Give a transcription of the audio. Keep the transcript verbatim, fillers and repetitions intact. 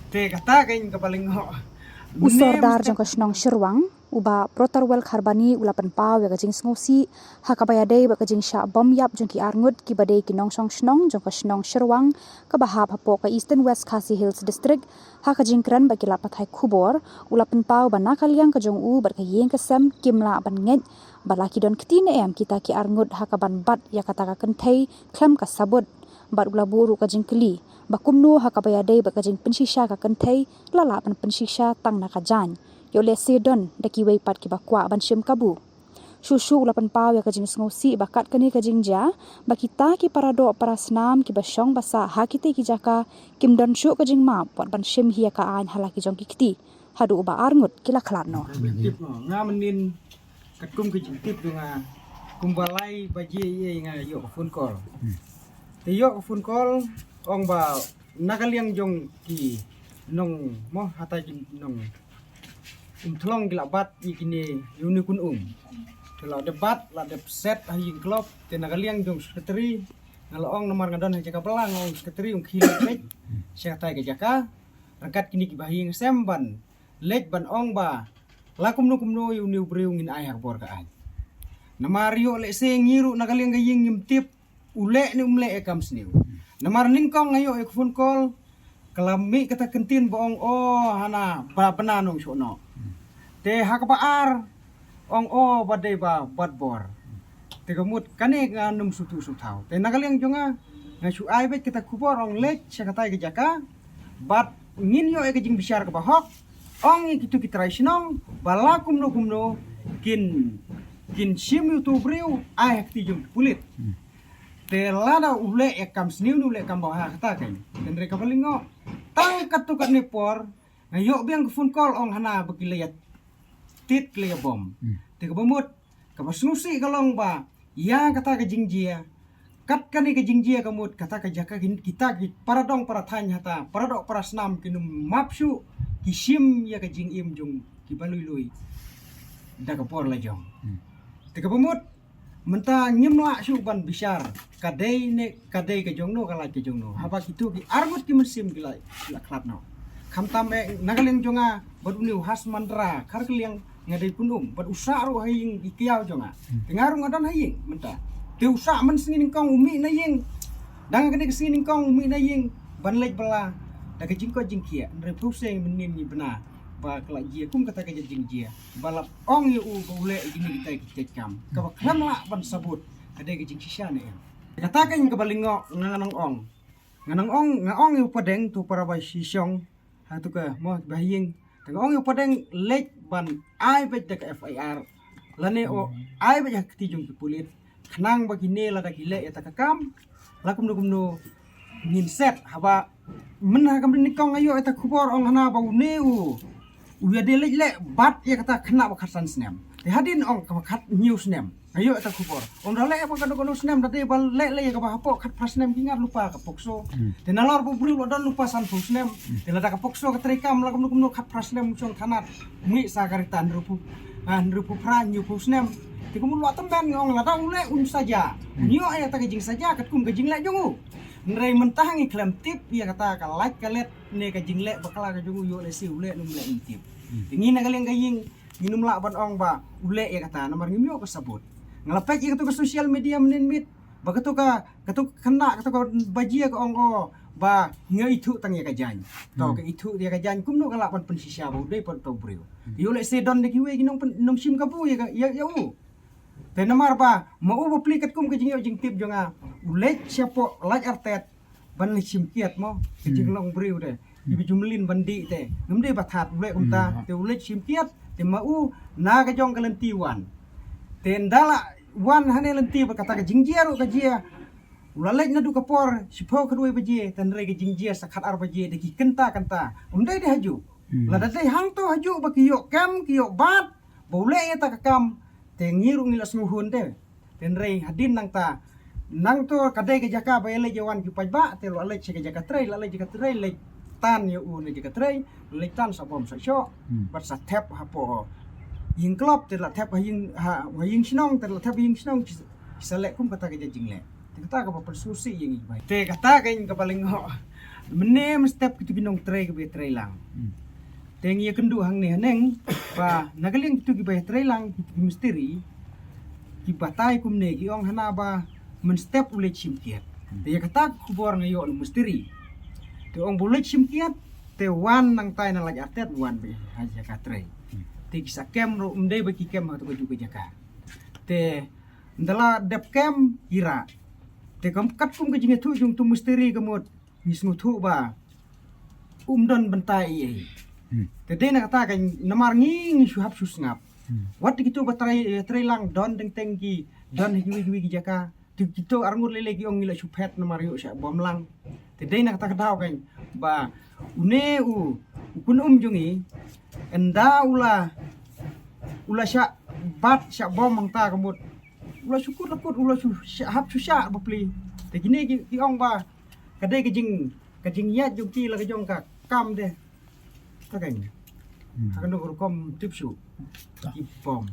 Te kata ka ïing kaba lyngngoh. U Sordar jong ka shnong Shyrwang, u Bah Protarwell Kharbani, u la pynpaw ïa ka jingsngewsih ha kaba ïadei bad ka jingshah bom ïap jong ki arngut kiba dei ki nongshong shnong jong ka shnong Shyrwang kaba hap hapoh ka Eastern West Khasi Hills District. Ha ka jingkren bad ki lad pathai khubor, u la pynpaw ba na ka liang ka jong u bad ka ïing ka sem kim lah ban ngeit ba la ki don kti ne em kita ki arngut ha kaban bat ïa kata ka kynthei khlem ka sabut. Bad u la buh ruh ka jingkylli ba kumno ha kaba ïadei bad ka jingpynshisha ka kynthei, la lah ban pynshisha tang na ka jaiñ, ïoh lehse don da kiwei pat kiba kwah ban shim kabu. Shuh shuh u la pynpaw ïa ka jingsngewsih ba kat kane ka jingjia ba kita ki paradoh parasnam kiba shong ba sah ha kitei ki jaka kim don shuh ka jingmap wat ban shim hi ïa ka aiñ ha la ki jong ki kti haduh ba arngut ki la khlad noh. Tip noh, nga mynnin katkum ka jingtip jong nga, kumba lai baje ïa nga ïoh ka phone call. Te ïoh ka phone call ong ba na ka liang jong ki nong mo hata ki nong Umthlong ki la bat ïa kine ïa une u kynum. Te la dep bat, la dep set ha ïing club, te na ka liang jong secretary nga la ong namar nga don ha jaka bylla, nga ong secretary ong khie leit sha katai ka jaka ryngkat kine kiba ha ïing sem ban leit ban ong ba la kumno kumno ïa une u briew ngin ai ha ka bor ka aiñ. Namar ïoh lehse ngi ruh na ka liang ka ïing ngim tip u leh ne um leh ïa ka kam sniew. Namar nyngkong nga ïoh ïa ka phone call ka la mih kata ka kyntien ba ong o hana ba bna nong shuh noh. Te ha kaba ar ong o ba dei ba bat bor. Te ka mut kane nga nym sngewthuh sngewthaw. Te na ka liang jong nga nga shu ai beit kata ka khubor ong leit sha katai ka jaka bad ngin ïoh ïa ka jingbishar kaba hok. Ong ïa kitu ki trai shnong ba la kumno kumno kin kin shim ïa utu u briew ai ha kti jong ki pulit. Te lada u leh ïa ka kam sniew ne u leh kam ba ha kata kein. Hynrei kaba lyngngoh tang katto katne por nga ïoh biang ka phone call ong hana ba ki la ïa tied, ki la ïa bom. Te kaba mut kaba sngewsih ka long ba ïa kata ka jingjia, kat kane ka jingjia ka mut kata ka jaka kin, kita ki para dong para thaiñ hata, para doh para snam kin ym map shuh ki shim ïa ka jingim jong kiba lui lui da ka por la jong. Te kaba mut mynta ngim lah shuh ban bishar ka dei ne ka dei ka jong no, ka lait ka jong no. Haba kitu ki arngut ki mynsiem ki la, ki la khlad noh. Khamtam eh na ka liang jong nga bad une u Hasmandra Kharkliang nga dei kynum bad u Sah ruh ha ïing i kiaw jong nga. Te nga ruh nga don ha ïing mynta. Te u Sah mynsngi nyngkong u mih na ïing. Dang kane ka sngi nyngkong u mih na ïing ban leit bylla da ka jingkoit jingkhiah. Hynrei phew seng mynnin ngi bna ba ka la jia kum kata ka jingjia ba la ong ïa u ba u leh ïa kine kitai ki kiat kam kaba khlem lah ban sabut ka dei ka jingshisha ne em. Kata ka ïing kaba lyngngoh nga nang ong, nga nang ong, nga ong ïa u Padeng tu para bai shishong ha tu ka mo ba ha ïing. Te nga ong ïa u Padeng leit ban ai beit da ka F I R lane o ai beit ha kti jong ki pulit. Khnang ba kine lada ki leh ïa ta ka kam la kumno kumno ngin set haba myn ha ka mynnyngkong nga ïoh ïa ta khubor ong hana ba une u u ïa dei leit leh bat ïa kata khynnah ba khatsan snem. Te hadien ong kaba khathynñiew snem nga ïoh ïa ta khubor ong da leh ba kano kano snem da dei ba leh leh ïa kaba hapoh khatphra snem ki ngat lypa ka POCSO. Te nalor ba u briew la don lypa sanphew snem. Te lada ka POCSO ka treikam la kumno kumno khatphra snem u shong thanat. Mih sa ka rita hynriewphew, ah, hynriewphew phra hynñiewphew snem. Te kumno la tymmen nga ong lada u leh un saja. Un ïoh ïa ta ka jingsaja katkum ka jingleh jong u. Hynrei mynta ngi khlem tip ïa kata ka lait ka let ne ka jingleh bakla ka jong u ïoh lehse u leh ne um leh ngim tip. Te ngi na ka liang ka ïing ngin ym lah ban ong ba u leh ïa kata namar ngim ïoh ka sabut. Nga la peit ïa katu ka social media mynnin miet ba katu ka, katu ka khynnah, katu ka bajia ka ong o ba nga ithuh tang ïa ka jaiñ. To ka ithuh ïa ka jaiñ kumno ka lah ban pynshisha ba u dei pat uta u briew. Ïoh lehse don da kiwei ki nong pyn, nong shim kabu ïa ka, ïa, ïa u. Te namar ba ma u bapli katkum ka jingïoh jingtip jong nga u leit shapoh lait artet ban leit shim kiad mo ka jinglong briew te. Iba ju mlien ban dih te ngam dei ba that u leh kumta te u leit shim kiad te ma u na ka jong ka lynti wan. Te nda la wan hane lynti ba kata ka jingjia ruh ka jia. U la leit naduh ka por shiphew khatwei baje, te hynrei ka jingjia sa khatar baje da ki kynta kynta. Um dei dei hajuh. Lada dei hangto hajuh ba ki ïoh kem, ki ïoh bat ba u leh ïa ta ka kam, te ngi ruh ngi la sngewhun te. Te hynrei hadien nangta, nangto ka dei ka jaka ba ïa leit ïa wan ki paidbah, te la leit sha ka jaka trei, la leit jaka trei, leit tan ïa u na jaka trei, leit tan sa bom sa shoh bad sa thep hapoh ïing club, te la thep ha ïing, ha, ha ïing shnong, te la thep ha ïing shnong. Ki sa leh kum kata ka jingleh. Te kata kaba pynsngewsih ïa ngi bai. Te kata ka ïing kaba lyngngoh. Mynne mynstep kitu ki nongtrei kiba ïatrei lang. Te ngi ïakynduh hangne haneng ba na ka liang kitu kiba ïatrei lang, kitu ki mistri, ki batai kumne, ki ong hana ba mynstep u leit shim kiad. Te ïa kata ka khubor nga ïoh na u mistri. Te ong ba u leit shim kiad, te wan nangtai na lait artet wan ba ha jaka trei. Te ki sa kem ruh, ym dei ba ki kem ha katu ka juh ka jaka. Te ynda la dep kem ki rah. Te kam katkum ka jingïathuh jong utu u mistri ka mut ngi sngewthuh ba um don bynta ei ei. Te dei na kata ka namar ngi ngi shu hap shu sngap. Wat kitu ba trei, trei lang don teng teng ki don ha kiwei kiwei ki jaka. Te kitu arngut lei lei ki ong ngi la shu phet namar ïoh shah bom lang. Te dei na kata ka daw kan ba une u, u khun um jong ngi ynda u la, u la shah bat shah bom hangta ka mut u la shu kut la kut, u la shu shah, hap shu shah bapli. Te kine ki, ki ong ba ka dei ka jing, ka jingïaid jong ki la ka jong ka kam de. Ka kan. Ha kano ka rukom tip shuh ki bom.